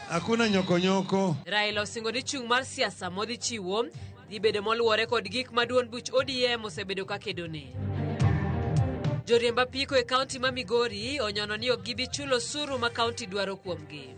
hakuna nyokonyoko. Raila osingo ni chung' mar siasa modhi chiwo dhi bedo moluwore kod gik ma duond buch ODM osebedo ka kedone. Joriemb apiko e kaunti ma Migori onyono ni ok gibi chulo osuru ma kaunti dwaro kuomgi.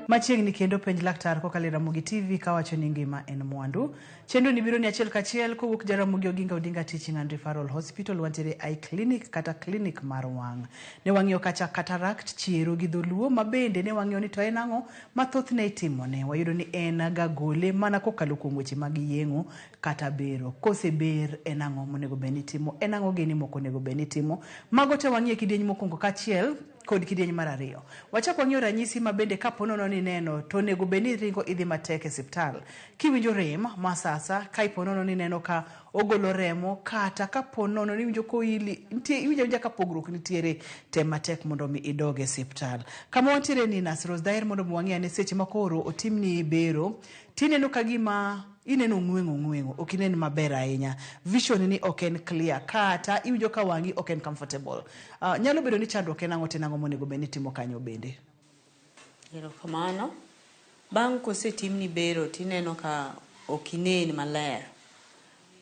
Machiegni kendo penj laktar kokalo e Ramogi TV kawacho ni ngima en mwandu. Chenro ni biro ni achiel kachiel kowuok Jaramogi Oginga Odinga Teaching and Referral Hospital wantiere eye clinic kata clinic mar wang'. Ne wang'iyo kacha cataract chiero gi dholuo ma bende ne wang'iyo ni to en ang'o ma thothne itimone. Wayudo ni en gagole mana kokalo kuom weche mag yeng'o kata bero. Koseber en ang'o monego bed ni itimo, en ang'o gini mok onego bed ni itimo. Mago te wang'iyo e kidieny mokwongo kaachiel kod kidieny mar ariyo. Wachak wang'iyo ranyisi ma bende kapo nono ni neno to onego bed ni iringo idhi matek e siptal. Kiwinjo rem ma sasa, ka ipo nono ni neno ka ogolo remo kata kapo nono ni iwinjo koili, nitie iwinjo awinja ka pogruok nitiere, tem matek mondo mi idog e siptal. Kama wantiere ni Nurse Rose, daher mondo mi wang'i ane seche ma koro otimni bero, tineno ka gima ineno ong'weng'o ong'weng'o, ok inen maber ahinya. Vision ni ok en clear kata iwinjo ka wang'i ok en comfortable. Nyalo bedo ni chandruok en ang'o to en ang'o monego bed ni itimo kanyo bende? Erokamano. Bang' kosetimni bero tineno ka ok inen maler.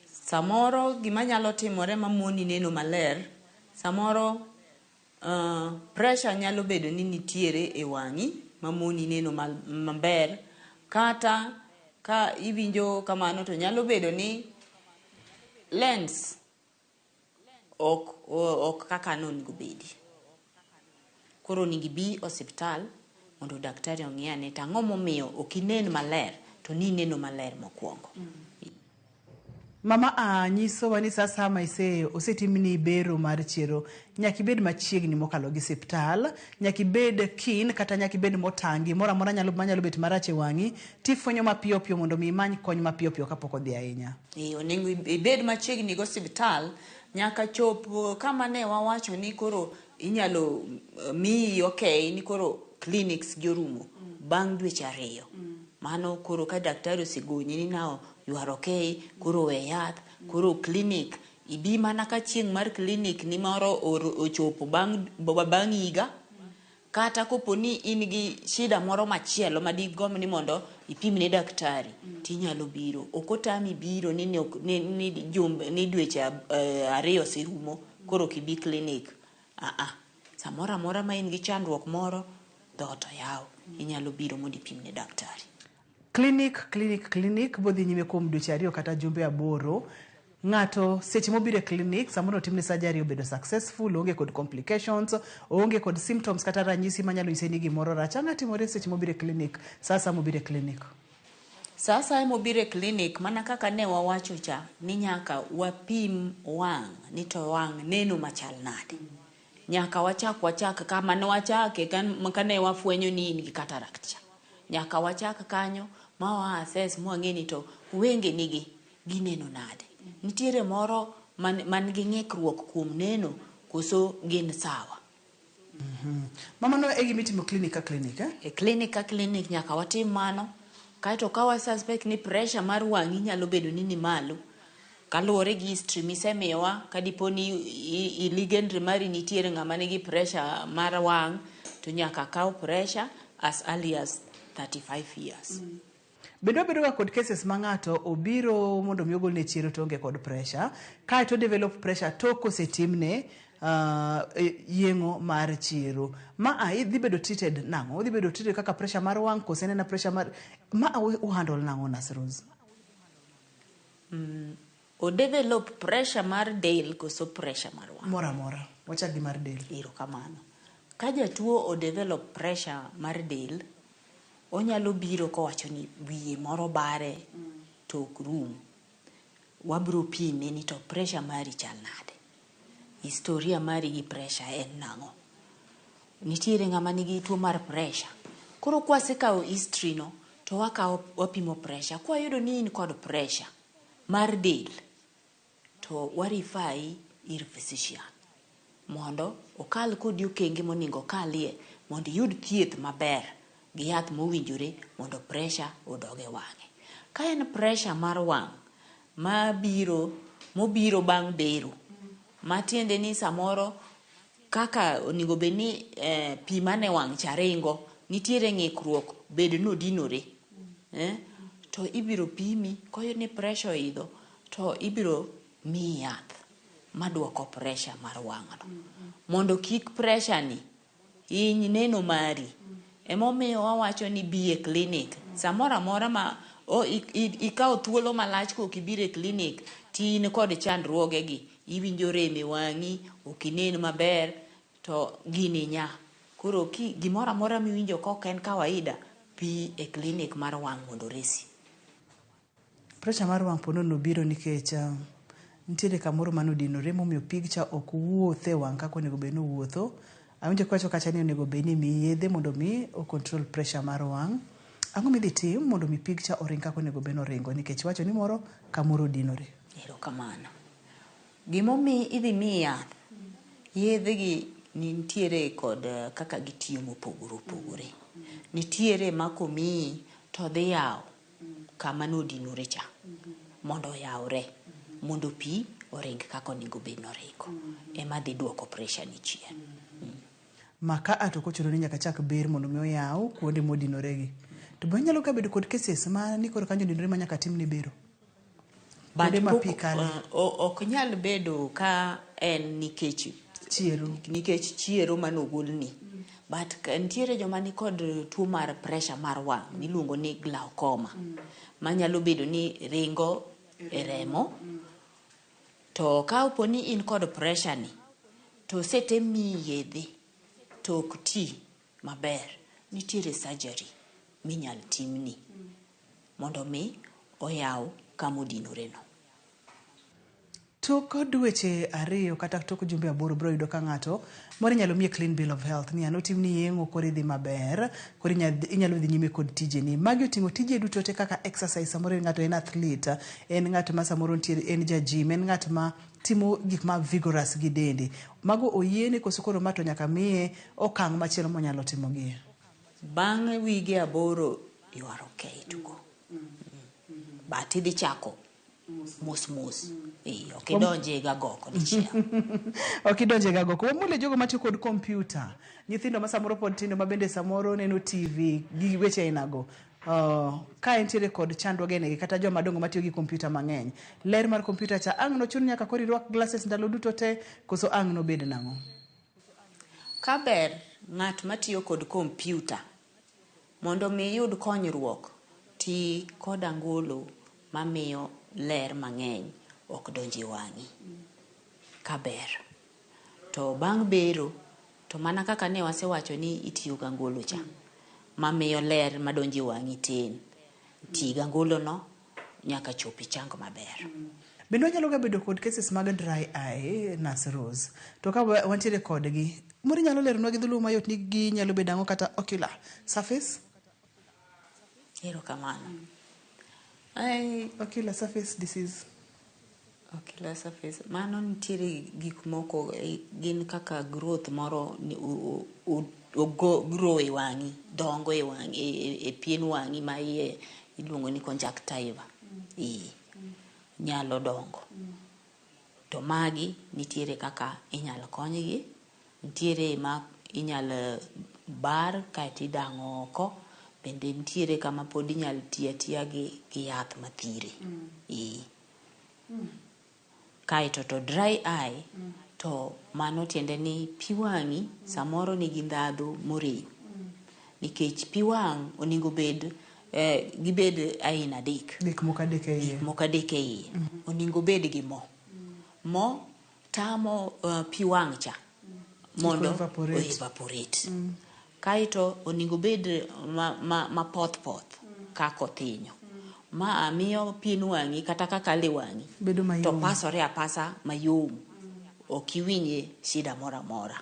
Samoro gima nyalo timore mamoni neno maler, samoro pressure nyalo bedo ni nitiere e wang'i mamoni neno maber, kata ka iwinjo kamano to nyalo bedo ni lens ok kaka nonego bedi. Koro onego ibi osiptal mondo daktari ong'i ane to ang'o momiyo ok inen maler to nineno maler mokwongo. Mama a nyisowa ni sasa ma osetimni bero mar chiero, nyaka ibed machiegni mokalo gi siptal, nyaka ibed keen kata nyaka ibed motang' gimoro amora manyalo bet marach e wang'i, tifwenyo mapiyo piyo mondo mi imany kony mapiyo piyo kapok odhi ahinya. Onego ibed machiegni gi osiptal nyaka chop kama ne wawacho ni koro inyalo miyi okay ni koro clinics gi orumo bang' dweche 2. Mano koro ka daktari osegonyi ni now you are okay, koro we yath, koro clinic ibi mana ka chieng' mar clinic ni moro ochopo bang' higa, kata kopo ni in gi shida moro machielo ma digomb ni mondo ipim ne daktari, tinyalo biro. Ok otami biro ni dweche 2 oserumo koro ok ibi clinic. Samoro amora ma in gi chandruok moro, dhoot oyaw, inyalo biro mondo ipim ne daktari. Clinic, clinic, clinic bodhi nyime kuom dweche 2 kata jumbe 8. Ng'ato seche mobiro e clinic, samoro otimne surgery obedo successful, oonge kod complications, oonge kod symptoms kata ranyisi manyalo nyise ni gimoro rach. Ang'o timore seche mobiro e clinic, sa asaya mobiro e clinic? Sa asaya mobiro e clinic, mana kaka ne wawacho cha, ni nyaka wapim wang' ni to wang' neno machal nade. Nyaka wachak wachak kama ne wachake kane wafwenyo ni in gi cataract cha. Nyaka wachak kanyo ma wa assess mwang'e ni to wengeni gi gineno nade. Nitiere moro man, man gi ng'ikruok kuom neno koso gin sawa. Ma mano e gima itimo clinic ka clinic, eh? E clinic ka clinic nyaka watim mano. Kaeto ka wa suspect ni pressure mar wang'i nyalo bedo ni ni malo, kaluwore gi history misemiyowa, ka dipo ni i ligendri mari nitiere ng'ama nigi pressure mar wang', to nyaka kaw pressure as early as 35 years. Bende wabedo ga kod cases ma ng'ato obiro mondo mi ogolne chiero to oonge kod pressure, kaeto develop pressure tok kosetimne yeng'o mar chiero. Ma a idhi bedo treated nang'o? Odhi bedo treated kaka pressure mar wang' kose en ena pressure mar ma a u handle nang'o Nurse Rose? O develop pressure mar del koso pressure mar wang'? Moro amora. Wachak gi mar del. Erokamano. Ka jatuo o develop pressure mar del, onyalo biro kowacho ni wiye moro bare to ok rum. Wabro pime ni to pressure mari chal nade. Historia mari gi pressure en nang'o? Nitiere ng'ama nigi tuo mar pressure. Koro kwasekawo history no, to wakawo wapimo pressure. Kwayudo ni in kod pressure mar del, to wa refer ir physician mondo okal kodi okenge monego okalie mondo iyud thieth maber gi yath mowinjore mondo pressure odog e wang'e. Ka en pressure mar wang' mabiro mobiro bang' bero, matiende ni samoro kaka onego bed ni pi mane wang' cha ringo, nitiere ng'ikruok bed nodinore, to ibiro pimi koyud ni pressure oidho to ibiro miyi yath maduoko pressure mar wang' no mondo kik pressure ni hiny neno mari. Emomiyo wawacho ni bi e clinic samoro amora ma ikawo thuolo malach kok ibiro e clinic to in kod chandruoge gi, iwinjo rem e wang'i, ok inen maber, to gini nya. Koro gimoro amora miwinjo kok en kawaida, bi e clinic mar wang' mondo oresi. Pressure mar wang' po nono biro nikech nitiere kamoro manodinore momiyo pig cha ok wuoth e wang' kaka onego bed ni owuotho. Awinjo kiwacho kacha ni onego bed ni imiyi yedhe mondo mi o control pressure mar wang'. Ang'o midhi tim mondo mi pig cha oring kaka onego bed ni oringo nikech iwacho ni moro kamoro odinore. Erokamano. Gimomiyo idhi miyi yath, yedhe gi nitiere kod kaka gitiyo mopogore opogore. Nitiere ma komiyi to dhi yawo kama nodinore cha mondo oyawre mondo pi oring kaka onego bed ni oringo. Ema dhi duoko pressure ni chien. Ma ka a to ok ochuno ni nyaka chak ber mondo mi oyaw kuonde modinore gi. To be onyalo ka bedo kod cases ma ni koro kanyo odinore ma nyaka timne bero. But Kuonde ma pok pi kale. Ok nyal bedo ka en nikech chiero, nikech chiero manogolni. But nitiere joma nikod tuo mar pressure mar wang' miluongo ni glaucoma, manyalo bedo ni ringo e remo. To ka opo ni in kod pressure ni, to osetem miyi yedhe to ok ti maber, nitiere surgery minyal timni mondo mi oyaw kamodinore no. Tok dweche 2 kata tok jumbe 8 biro yudo ka ng'ato moro inyalo miye clean bill of health ni anotimni yeng'o koro idhi maber, koro inyalo dhi nyime kod tijeni. Magi oting'o tije duto te kaka exercise, samoro ng'ato en athlete, en ng'at ma samoro nitiere, en ja gym, en ng'at ma timo gik ma vigorous gi dende. Mago oyiene koso koro ma to nyaka miye okang' machielo monyalo timo gie? Bang' wige 8 you are okay to go. But idhi chako mos mos. Ok idonje ga goko dichiel. Ok idonje ga goko. Wamule jogo matiyo kod kompyuta. Nyithindo ma samoro pod tindo ma bende samoro neno TV gi weche ainago. Ka entiere kod chandruoge negi kata joma dongo matiyo gi kompyuta mang'eny. Ler mar kompyuta cha ang' nochun nyaka koro irwak glasses ndalo duto te koso ang' nobed nang'o? Ka ber ng'at matiyo kod kompyuta mondo mi iyud konyruok, ti kod angolo mamiyo ler mang'eny ok donj e wang'i kaber. To bang' bero to mana kaka ne wasewacho ni itiyo gi angolo cha mamiyo ler madonjo e wang'i tin. Ti gi angolo no nyaka chop ichang maber. Bende wanyalo ga bedo kod cases mag dry eye, Nurse Rose. To ka wantiere kodgi, moro inyalo leronwa gi dholuo mayot ni ginyalo bedo ang'o kata ocular surface? Erokamano. Ocular surface disease. Ocular surface, mano nitiere gik moko gin kaka growth moro ni grow e wang'i, dongo e wang'i e pien wang'i ma iye iluongo ni conjunctiva. Ee, nyalo dongo. To magi nitiere kaka inyalo konygi, nitiere ma inyalo bar kaeto idang'o oko, bende nitiere kama pod inyalo tiyo atiya gi yath mathire. Ee. Kaeto to dry eye to mano tiende ni pi wang'i samoro nigi ndhadhu morem. Nikech pi wang' onego bed gibed aina adek. Gik moko adek e iye. Gik moko adek e iye. Onego obed gi mo. Mo tamo pi wang' cha mondo evaporate. evaporate. Kaeto onego obed ma poth poth kaka othinyo. Ma miyo pien wang'i kata kaka le wang'i bedo mayom. To pasore apasa mayom. Ok iwinje shida moro amora.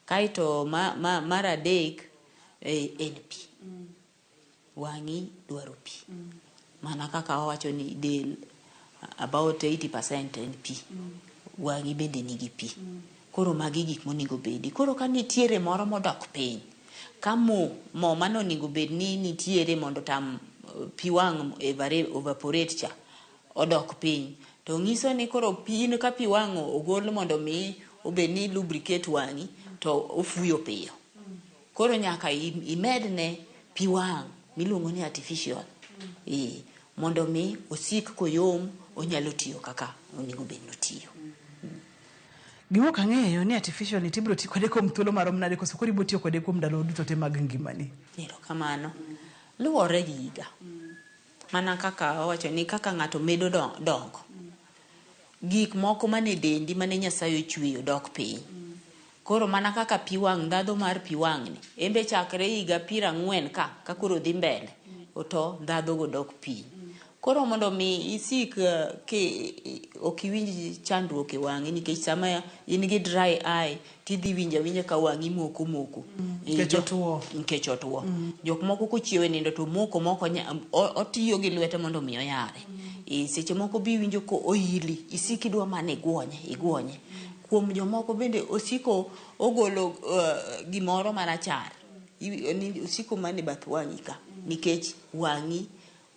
Kaeto mar adek en pi. Wang'i dwaro pi. Mana kaka wawacho ni del about 80% en pi. Wang'i bende nigi pi. Koro magi gik monego bedi. Koro ka nitiere moro modok piny, ka mo mane onego bed ni nitiere mondo tam pi wang' evaporate cha odok piny, to nyiso ni koro pin ka pi wang' ogol mondo mi obed ni lubricate wang'i to ofuyo piyo. Koro nyaka imedne pi wang' miluongo ni artificial. Mondo mi osik koyom onyalo tiyo kaka onego bed ni otiyo. Gima ok ang'eyo ni artificial ni tibiro ti kode kuom thuolo marom nade koso koro ibiro tiyo kode kuom ndalo duto te mag ngimani? Erokamano. Luwore gi higa. Mana kaka wawacho ni kaka ng'ato medo dongo. Gik moko mane dendi mane Nyasaye ochweyo dok piny. Koro mana kaka pi wang', ndhadhu mar pi wang' ni, en be chakre higa 40 ka koro dhi mbele, to ndhadhu go dok piny. Koro mondo mi isik ki ok iwinj chandruok e wang'i nikech sama in gi dry eye tidhi winjo awinja ka wang'i moko moko. Nikech otuo. Nikech otuo. Jok moko kochiew e nindo to moko moko otiyo gi lwete mondo mi oyare. Seche moko bi winjo ko oili, isik idwa mana iguonye, iguonye. Kuom jomoko bende osiko ogolo gimoro marachar. Osiko mana e bath wang'i ka nikech wang'i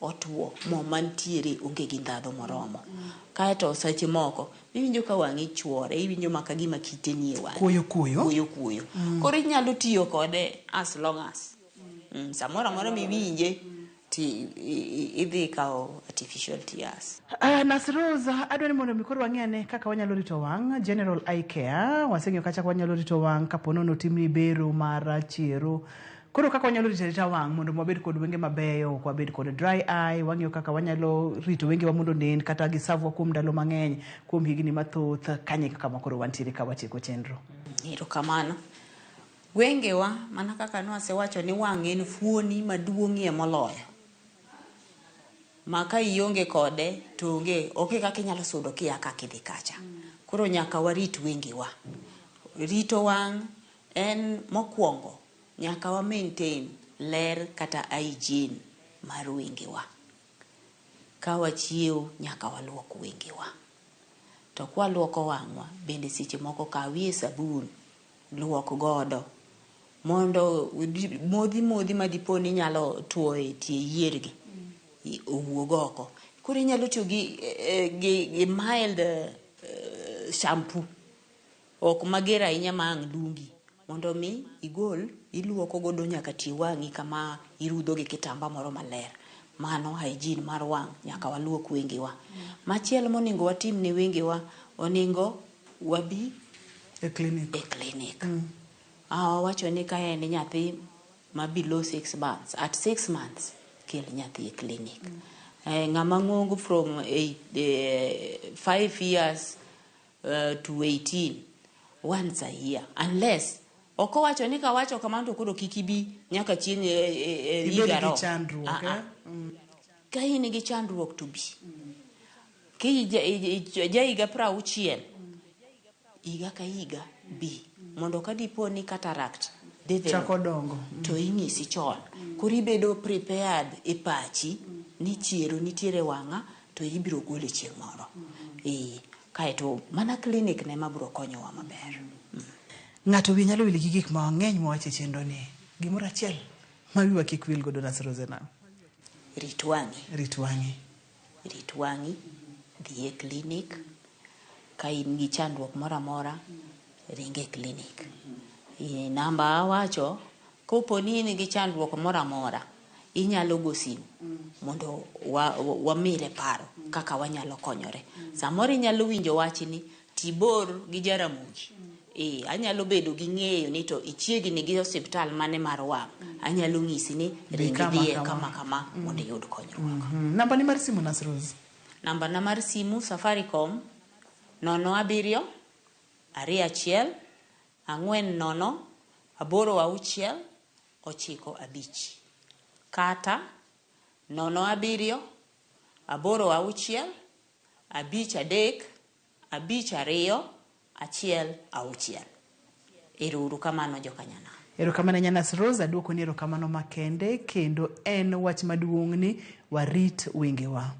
otuo, mo mantiere onge gi ndhadhu moromo. Kaeto seche moko iwinjo ka wang'i chuore, iwinjo maka gima kite nie wang'i. Kuoyo kuoyo. Kuoyo kuoyo. Koro inyalo tiyo kode as long as. Samoro amora miwinje ti idhi kawo artificial tears. Nurse Rose, adwa ni mondo mi koro wang'i ane kaka wanyalo rito wang', general eye care, waseng'eyo kaka wanyalo rito wang' kapo nono otimni bero mar chiero. Koro kaka wanyalo rito arita wang' mondo wabed kod wenge mabeyo, ok wabed kod dry eye, wang'iyo kaka wanyalo rito wengewa mondo onen kata gisavwa kuom ndalo mang'eny, kuom higni mathoth, kanye kaka ma koro wantiere ka watieko chenro. Erokamano. Wengewa, mana kaka nwasewacho ni wang' en fuoni maduong'ie moloyo. Ma ka ionge kode to onge, onge kaka inyalo sudo kia kaka idhi kacha. Koro nyaka warit wengewa. Rito wang' en mokwongo nyaka wa maintain ler kata hygiene mar wengewa. Ka wachiew nyaka waluok wengewa. To kwaluoko wang'wa bende seche moko kawie sabun luok godo mondo modhi modhi madipo ni nyalo tuo e tie yiergi owuog oko. Koro inyalo tiyo gi mild shampoo, ok mager ahinya ma ang' dungi, mondo mi igol iluoko godo nyaka tie wang'i kama irudho gi kitamba moro maler. Mano hygiene mar wang' nyaka waluok wengewa. Machielo monego watim ne wengewa, onego wabi e clinic. E clinic. Wawacho ni ka en nyathi ma below 6 months, at 6 months kel nyathi e clinic. Ng'ama ng'ongo from 5 years to 18, once a year, unless ok owacho ni kawacho kamano to koro kik ibi nyaka chieng' Ibed higa gi rom. chandruok, Ah, ah. eh? Ka in gi chandruok to bi. Ka ja higa 60, higa ka higa bi mondo ka dipo ni cataract develop, Chako dongo. to ing'isi chon. Koro ibedo prepared e pachi ni chiero nitiere wang'a to ibiro gole chieng' moro. Kaeto mana clinic ne ma biro konyowa maber. Ng'ato wiye nyalo wil gi gik mang'eny mowacho e chenro ni. Gimoro achiel ma wiwa kik wil godo Nurse Rose en ang'o? Rit wang'i. Rit wang'i. Rit wang'i, dhi e clinic. Ka in gi chandruok moro amora, ring e clinic. Namba awacho, kopo ni in gi chandruok moro amora, inyalo go simu mondo wamire paro kaka wanyalo konyore. Samoro inyalo winjo wachni tibor gi Jaramogi. Anyalo bedo gi ng'eyo ni to ichiegni gi osiptal mane mar wang'. Anyalo ng'isi ni Dhi ring kama idhiye kama. kama kama mondo iyud konyruok. Namba ni mar simu Nurse Rose? Namba na mar simu Safaricom 07 21 40 86 95 kata 07 86 53 52 16. Ero uru kamano jokanyana. Erokamano ahinya Nurse Rose, aduoko ni erokamano makende kendo en wach maduong' ni warit wengewa.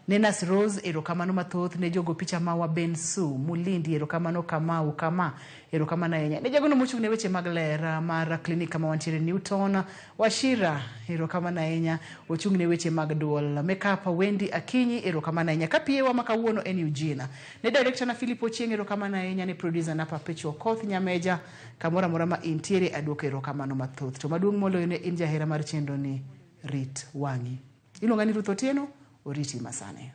Ne Nurse Rose erokamano mathoth, ne jogo picha mawa Ben Su, Mulindi erokamano Kamau kama, erokamano ahinya. Ne jagono mochung' ne weche mag ler mar klinik kama wantiere Newton Wachira, erokamano ahinya, ochung' ne weche mag duol. Makeup Wendy Akinyi, erokamano ahinya. Ka PA wa ma kawuono en Eugene. Ne director na Philip Ochieng, erokamano ahinya, ne producer na Perpetual Okoth Nyameja, kamoro amora ma intiere aduoko erokamano mathoth. To maduong' moloyo ne in jahera mar chenro ni, rit wang'i. Iluonga ni Ruth Otieno, oriti masani.